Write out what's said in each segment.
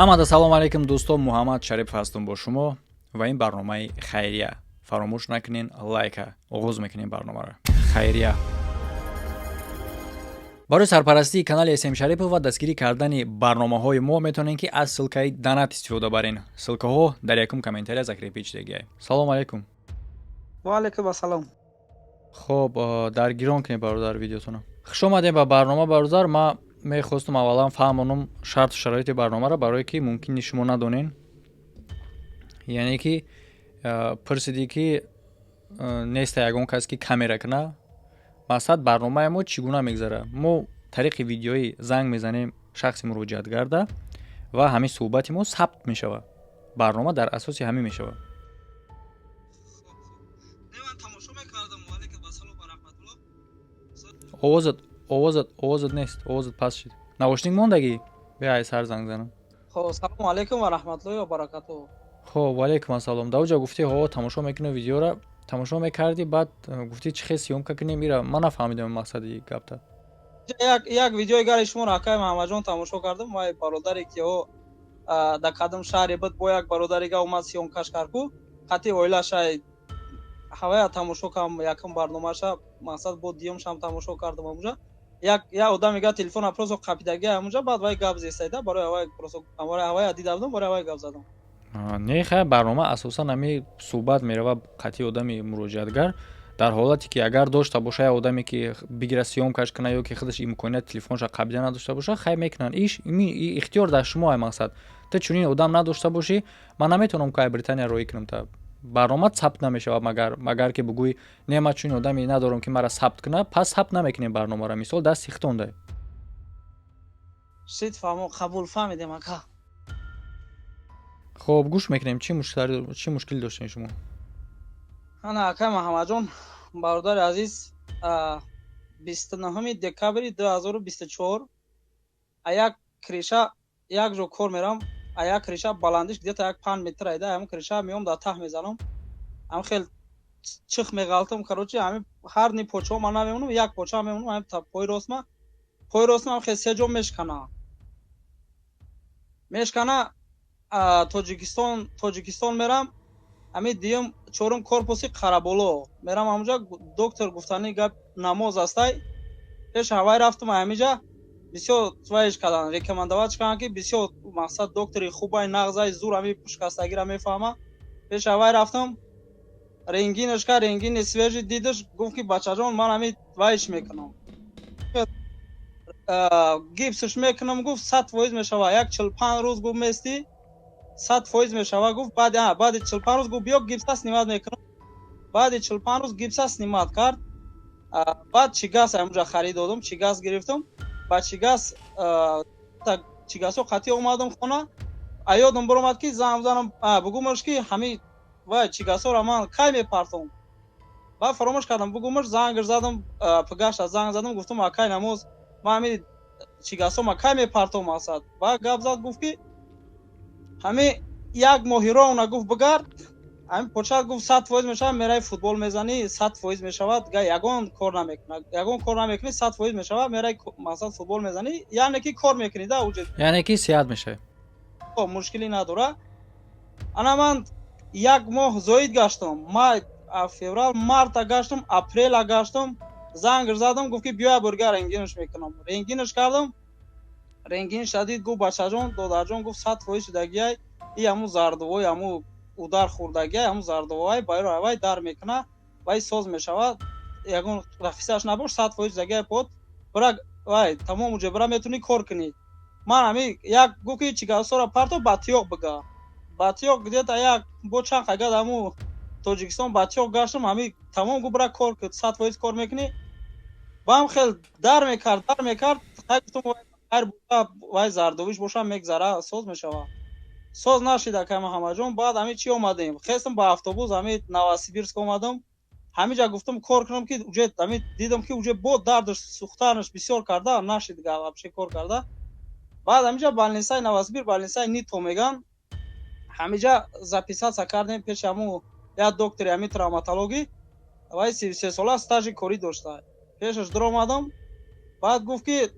Ҳамада салом алейкум, дӯстон. Муҳаммад Шарипов ҳастам бо шумо ва ин барномаи хайрия. Фаромӯш накунен лайка. Оғоз мекунем барномаро. Хайрия барои сарпарастии канали СМ Шарипов ва дастгирӣ кардани барномаҳои мо метавонем, ки аз ссылкаи донат истифода барен. Ссылкаҳо дар якум комментария закрепить шудагиай. Салом алейкум. Ва алейкум ассалом. Хоб, даргирон кунед, бародар, видеотона. Хуш омадем ба барнома, бародар. Ман мехостум аввалан фаҳмонам шарту шароити барномаро, барое ки мумкин шумо надонен. Яъне ки пурсидӣ, ки неста ягон кас, ки камера куна. Мақсад, барномаи мо чӣ гуна мегзарад? Мо тариқи видеоӣ занг мезанем шахси муроҷиатгарда ва ҳамин суҳбати мо сабт мешавад. Барнома дар асоси ҳамин мешавад. Ман тамошо мекардам. Алейкум ассалом ва раҳматуллоҳ. Овозат нест, овозат паст шид. Наушник мондагӣ? Бия, ай сар занг занам. Хоб, салому алейкум ва раҳматуллоҳи ва баракатуҳ. Хоб, ваалейкум ассалом. Даоҷа гуфтӣ, ҳо, тамошо мекунӣ видеора, тамошо мекардӣ, баъд гуфтӣ, чӣ хел съёмка кунем ира? Ман нафаҳмидам мақсади гапта. Як видеои гари шуморо, акай Маҳаммадҷон, тамошо кардам. Вай бародаре ки ҳо дар кадом шаҳре буд, бо як бародарига омад, съёмкаш кард-ку, қати оилашай. Ҳавая тамошо кардам, якум барномаша. Мақсад, бо дуюмшам тамошо кардам. Амуҷа як одам мега, телефона просто қапидаги амуҷа, баъд вай гап зестайда. Барои ҳавай просто, барои ҳавая дида будам, барои ҳавай гап задам. Не, хай, барнома асосан ҳами суҳбат меравад қатъи одами муроҷиатгар. Дар ҳолате ки агар дошта боша як одаме, ки бигира, съёмкаш куна, ё ки худаш имконияти телефонша қабида надошта боша, хай, мекунанд. Иш ихтиёр дар шумо. Ай мақсад, ту чунин одам надошта бошӣ, ман наметавонам ки ай Британия роҳӣ кунам, та барнома сабт намешавад. Магар ки бугӯӣ: «Не, ман чунин одаме надорам, ки мара сабт куна», пас сабт намекунем барномаро. Мисол, дасти хитонда. Шид, фаҳмо, қабул, фаҳмидем, ака. Хоб, гӯш мекунем, чӣ мушкил доштем шумо? Ана, акай Маҳаммадҷон, бародари азиз, 29-уми декабри 2024 а як крыша, як ҷо кор мерам, а як крыша баландиш где-то як 5 метр айда, ҳамин крыша меом, дар таҳ мезанам, ҳам хел чих меғалтам. Короче, ҳамин ҳар ни почао ман намемонам, як поча мемонам, ҳамин пои ростма ҳам хел се ҷо мешкана. Тоҷикистон мерам, ҳамин дуюм, чорум корпуси Қараболо мерам, ҳамунҷа доктор гуфтани гап Намоз астай. Пеш ҳавай рафтам, ҳамиҷа бисёр вайш кардан, рекомендовать кардам, ки бисёр, мақсад, доктори хубай, нағзай, зур, ҳами шикастагиро мефаҳма. Пеш ҳавай рафтам, рентгенаш кард, рентгени свежий дидаш, гуфт, ки: «Бачаҷон, ман ҳами вайш мекунам, гипсш мекунам», гуфт, «100% мешава. Як 45 рӯз», гуфт, «местӣ, 100% мешава», гуфт. Баъди 45 рӯз, гуфт, «биё, гипса снимать мекунам». Баъди 45 рӯз гипса снимать кард. Баъд чигас ҳамунҷа харид додум, чигас гирифтам, ба чигас, чигасо қатъи омадам хона. Аёдам баромад, ки занг занам, бугумаш, ки ҳами вай чигасоро ман кай мепартом? Баъд фаромӯш кардам. Бугумаш, зангаш задам, пагашта занг задам, гуфтам: «Акай Намоз, ман ҳами чигасо ма кай мепартом?» Мақсад, баъд гап зад, гуфт, ки ҳами як моҳи ровно, гуфт, бигард, ҳамин почат, гуфт, 100% мешавад, мераи, футбол мезанӣ, 100% мешавад, ягон кор намекунад, ягон кор намекунӣ, 100% мешавад, мераи, мақсад, футбол мезанӣ, яъне ки кор мекунӣ да уҷа. Яъне ки сиҳат мешавӣ. Мушкилӣ надора. Ана, ман як моҳ зоид гаштам, май, феврал, марта гаштам, апрела гаштам. Занг задам, гуфт, ки биёя, бурга рентгенш мекунам. Рентгенш кардам, рентген шадид, гуфт: «Бачаҷон, додарҷон», гуфт, «100% шудагиай, и ҳамун зардувои, ҳамун удар хӯрдагиай, ҳамун зардувоай байро вай дар мекуна, вай соз мешавад, ягон рафисаш набош, 100% шудагиай, под бира, вай тамом, уҷа бира, метавонӣ кор кунӣ». Ман ҳами як гуфт, ки чигасора парто, ба тиёқ бига, ба тиёқ где-то як бо чанд қагад ҳамун Тоҷикистон ба тиёқ гаштам. Ҳами тамом, гуфт: «Бира, кор, 100% кор мекунӣ». Баам хел дар мекард, дар мекард. Гуфтам, хайр, вай зардовиш бошам, мегзара, соз мешавад. Соз нашид, акай Муҳаммадҷон. Баъд ҳами чӣ омадем, хестам ба автобус, ҳами Новосибирск омадам. Ҳамиҷа гуфтам, кор кунам, ки уҷа ҳами дидам, ки уҷа бо дардаш, сӯхтанаш бисёр карда нашид, вообще кор карда. Баъд ҳамиҷа больницаи Новосибир, больницаи НИТО меган, ҳамиҷа записаться кардем пеши ҳамун як доктори ҳами травматологӣ. Вай 33 сола стажи корӣ дошта. Пешаш дуромадам, баъд гуфт, ки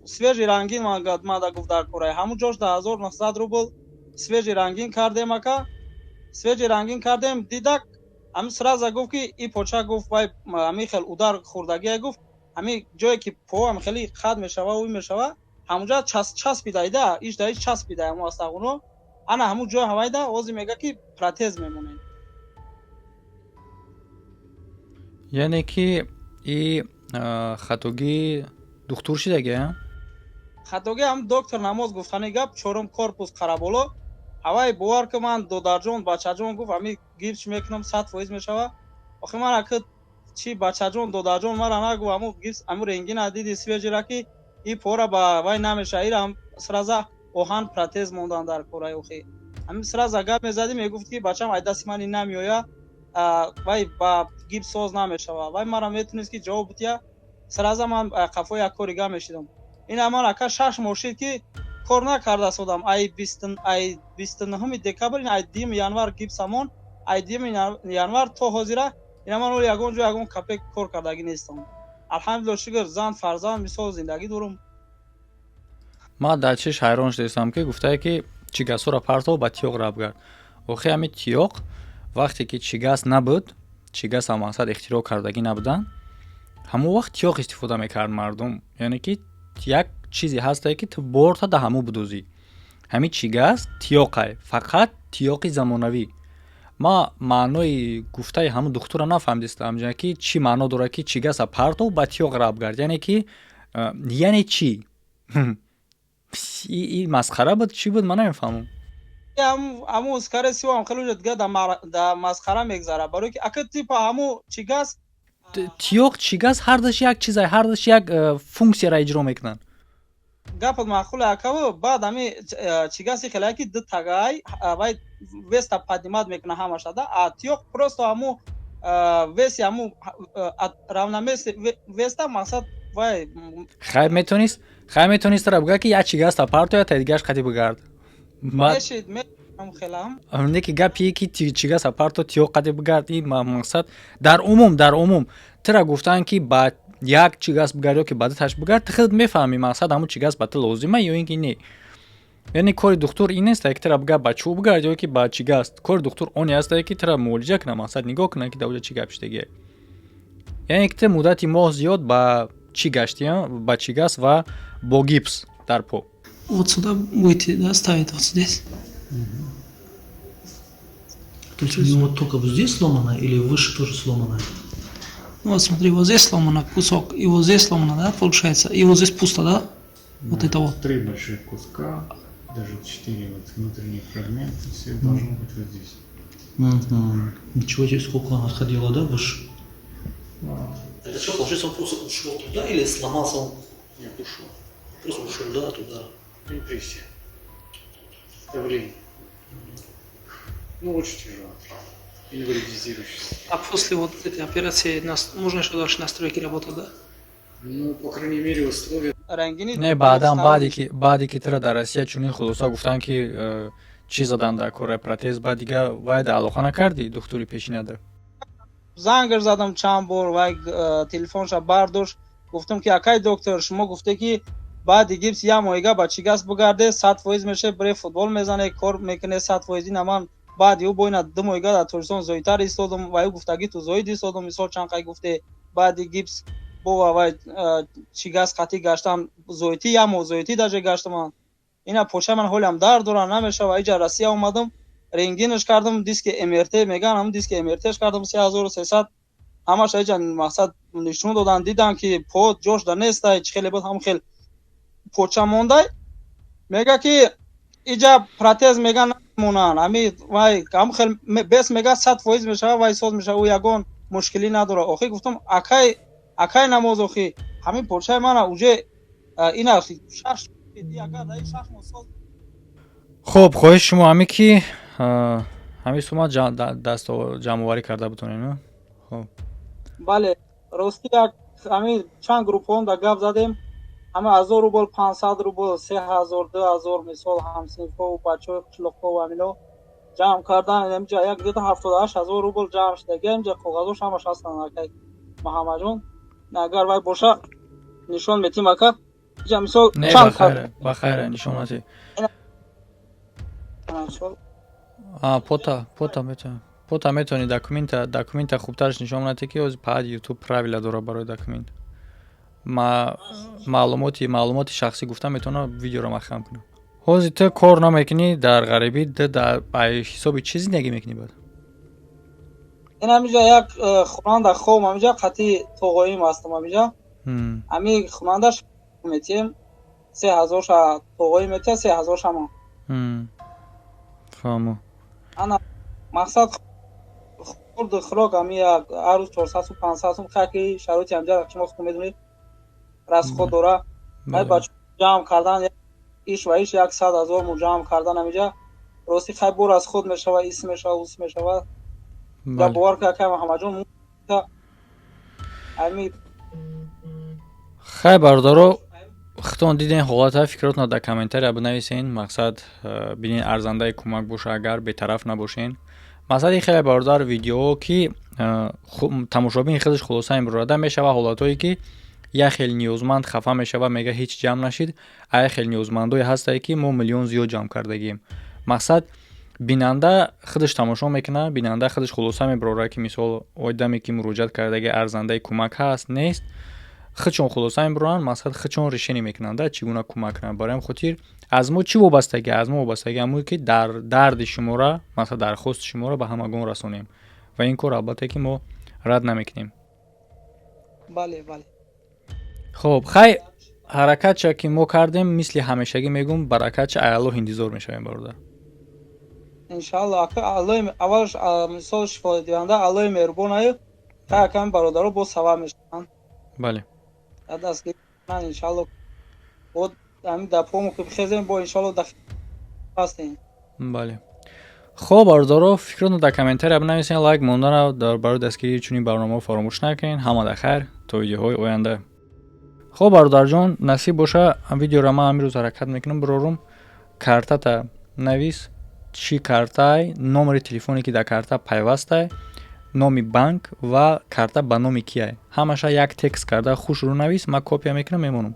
Свежий рентген мада гуфт дар кораи. Ҳамун ҷош да 1900 рубл свежий рентген кардем ака. Свежий рентген кардем, дидак ҳамин сразу гуфт ки и поча гуфт вай ҳамин хел удар хӯрдагие гуфт. Ҳамин ҷое ки по ҳам хеле қад мешава, ӯ мешава, ҳамунҷа часпидаида, иш да иш часпида ҳамун астағуно. Ана ҳамун ҷой ҳавайда ози мега ки протез мемонем. Яъне ки и хатогӣ духтур шидаги? Хатогӣ ҳам доктор Намоз гуфтани гап, чорум корпус Қараболо. Ҳавай бовар ки ман додарҷон, бачаҷон гуфт ҳами гипс мекунам 100% мешава. Охи ман ака чи бачаҷон, додарҷон мара нагу ҳамун гипс, ҳамун рентгена диди свежий ра ки и пора ба вай намеша, ира сразу оҳан протез мондан дар кораи охи. Ҳамин сразу гап мезадӣ, мегуфт ки бачам ай дасти ман ин намеоя, вай ба гипс соз намешава. Вай мара метунист ки ҷавоб бития, сразу ман қафои як кори гап мешидам. Ина ман ака 6 моҳ шид ки кор накарда содам. Ай 29 декабр, ай 2 январ гипсамон, ай 2 январ то ҳозира ина ман ҳоло ягон ҷо ягон капек кор кардагӣ нестам. Алҳамдулиллоҳ шукр, зан, фарзанд, мисол зиндагӣ дорум. Ман дар чиш ҳайрон шудастам ки гуфтае ки чигасҳоро партов ба тиёқ раб гард. Охи ҳамин тиёқ вақте ки чигас набуд, чигас ҳам мақсад ихтироъ кардагӣ набуданд, ҳамон вақт тиёқ истифода мекард мардум. Яъне ки як чизе ҳастае ки ту борта да ҳамун будозӣ. Ҳамин чигас тиёқай, фақат тиёқи замонавӣ. Ма маънои гуфтаи ҳамун духтурро нафаҳмидистам, ки чӣ маъно дорад ки чигаса партов ба тиёқ раб гард. Яъне ки яъне чӣ? И масхара буд, чӣ буд, ман намефаҳмам. Ҳамун скорее всего ҳам хеле дига да масхара мегзара, барои ки ака типа ҳамун чигас тиёқ чигас ҳардаш як чизай, ҳардаш як функсияро иҷро мекунанд. Гапат маъқуле акаву, баъд ҳами чигаси хеле ки ду тагай вай веста поднимать мекуна ҳамаша да, а тиёқ просто ҳаму веси ҳаму равномерный веста мақсад вай. Хай метонист, хай метонист тара буга ки як чигаста парто, я дигаш қати бигард. Мешид хелам. Не ки гапие ки чигаса парто тиёқ қати бигард, ин мақсад дар умум, дар умум тира гуфтанд ки ба як чигас бигард ё ки ба дуташ бигард, ту худат мефаҳмӣ мақсад ҳамун чигас ба ту лозима ё ин ки не. Яъне кори духтур ин нест ки тира бигард ба чӯб бигард ё ки ба чигас. Кори духтур оне ҳастае ки тира муолиҷа кунад, мақсад нигоҳ кунад ки дар оҷа чӣ гап шудагие. Яъне ки ту муддати моҳ зиёд ба чӣ гаштӣ, ба чигас ва бо гипс дар по. Вот сюда будете, да, ставить вот здесь? То есть у него только вот здесь сломано или выше тоже сломано? Ну вот смотри, вот здесь сломано кусок, и вот здесь сломано, да, получается, и вот здесь пусто, да? Вот это вот. 3 больших куска, даже 4 вот внутренних фрагмента, все должно быть вот здесь. Ничего себе, сколько она ходила, да, выше? Это что, получается, он просто ушел туда или сломался он? Нет, ушел. Просто ушел, да, туда. Компрессия. Давление. Ну, очень тяжело. Инвалидизирующийся. А после вот этой операции нас можно еще дальше на стройке работать, да? Ну, по крайней мере, условия. Не, баъдан баъде ки тира дар Россия чунин хулоса гуфтанд ки чӣ задан дар кораи протез, баъд дига вай да алоқа накардӣ духтури пешинада? Зангр задам чанд бор, вай телефонша бардошт. Гуфтам ки акай доктор, шумо гуфте ки баъди гипс як моҳига ба чигас бигарде, 100% меше, бире футбол мезане, кор мекуне 100%. Ина ман баъди ӯ бо ина 2 моҳига дар Тоҷикистон зоидтар истодам, вай ӯ гуфтагӣ ту зоид истодам, мисол чанд қай гуфте баъди гипс бо вай чигас қатӣ гаштам, зоидтӣ як моҳ зоидтӣ даже гаштам ман. Ина поча ман ҳолиам дард дорам, намешава. Иҷа Россия омадам, рентгенш кардам, диски МРТ меган, ҳамун диски МРТш кардам 3300, ҳамаша иҷа мақсад нишон додан, дидам ки по ҷош да нестай, чӣ хеле буд ҳамун хел поча мондай. Мега ки иҷа протез мега намонанд, ҳами вай ҳамун хел бес мега 100% мешава, вай соз мешава, ӯ ягон мушкилӣ надорад. Охи гуфтам акай, акай Намоз, охи ҳамин почаи мана уже ина шаш агар дар 6 моҳ соз. Хуб, хоҳиши шумо ҳаме ки ҳамин сума даст ҷамъоварӣ карда бутонем? Хуб. Бале, ростӣ як ҳамин чанд группҳоам да гап задем, ҳама 1000 рубл, 500 рубл, 3000, 2000, мисол ҳамсинфҳову бачаҳои қишлоқҳову ҳамино ҷамъ кардан, инҷа як где-то 78 000 рубл ҷамъ шудаги. Инҷа коғазош ҳамаш ҳастанд, акай Муҳаммадҷон, агар вай боша нишон метим ака. Мисол. Не, ба хайра, ба хайра, нишонати. Пота, пота метавонӣ, пота метавонӣ, документа, документа хубтараш нишон монате, ки ҳозир паҳат Ютуб правила дора барои документ. Маълумоти шахсӣ гуфта метавона видеоро махам кунам. Ҳозир ту кор намекунӣ дар ғарибӣ, ту ба ҳисоби чӣ зиндагӣ мекунӣ баъд? Ин ҳамиҷа як хонанда хом, ҳамиҷа қатъи тоғоим ҳастам. Ҳамиҷа ҳами хонандаш метиҳем, 3000-ша тоғоим метиҳа, 3000-ша ман. Фаҳмо. Ана, мақсад, хурду хӯрок ҳами як ҳар рӯз 400 сум, 500 сум. Хаки шароити ҳамҷа шумо худтон медонед, расход дора. Бача ҷамъ кардан, иш ва иш, 100 000 мо ҷамъ кардан ҳамиҷа. Рости, хай, бор аз худ мешава, ис мешава, ус мешава. Бовар ка, акай Муҳаммадҷон, ами. Хай, бародаро, худтон диден ҳолата. Фикротона дар комментария бинависен. Мақсад, бинен, арзандаи кӯмак боша, агар бетараф набошен. Мақсад, ин хеле, бародар, видеоҳо, ки тамошобин худаш хулоса мебурада мешава. Ҳолатҳое, ки як хел ниёзманд хафа мешава, мега, ҳеҷ ҷамъ нашид, а як хел ниёзмандое ҳастае, ки мо миллион зиёд ҷамъ кардагием. Мақсад, бинанда худаш тамошо мекунад, бинанда худаш хулоса мебарорад, ки мисол одаме, ки муроҷиат кардаги, арзандаи кӯмак ҳаст, нест. Худшон хулоса мебароранд. Мақсад, худшон решение мекунанд, чӣ гуна кӯмак кунанд. Барои ҳамин хотир аз мо чӣ вобастагӣ? Аз мо вобастагӣ ҳамое, ки дар дарди шуморо, масалан, дархости шуморо ба ҳамагон расонем, ва ин кор, албатта, ки мо рад намекунем. Бале. Хоб, хай, ҳаракатча, ки мо кардем, мисли ҳамешагӣ мегӯм, баракатча ай Аллоҳ интизор мешавем, бародар. Иншаалло, ака. Аллои аввалш, мисол, шифодиҳанда Аллои меҳрубон аю. Хай, аками бародаро боз сабаб мешаванд. Дастгирӣ, иншаалло, бо ҳамин дапому ки бихезем, бо иншаалло ҳастем. Бале. Хоб, бародаро, фикротон дар комментария бинависен, лайк мондана дар барои дастгирии чунин барномаҳо фаромӯш накунед. Ҳама да хайр, то видеоҳои оянда. Хоб, бародарҷон, насиб боша, видеоро ман ҳамин рӯз ҳаракат мекунам бирорум. Картата навис, чӣ картай, номери телефоне, ки дар карта пайвастай, номи банк ва карта ба номи кияй, ҳамаша як текст карда хушрӯ навис, ман копия мекунам, мемонам.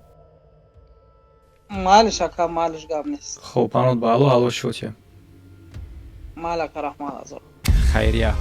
Майлиш, ака, майлиш, гап нест. Хоб, панот ба Алло, Алло шифотия. Майли, ака, раҳмат, азор. Хайрия.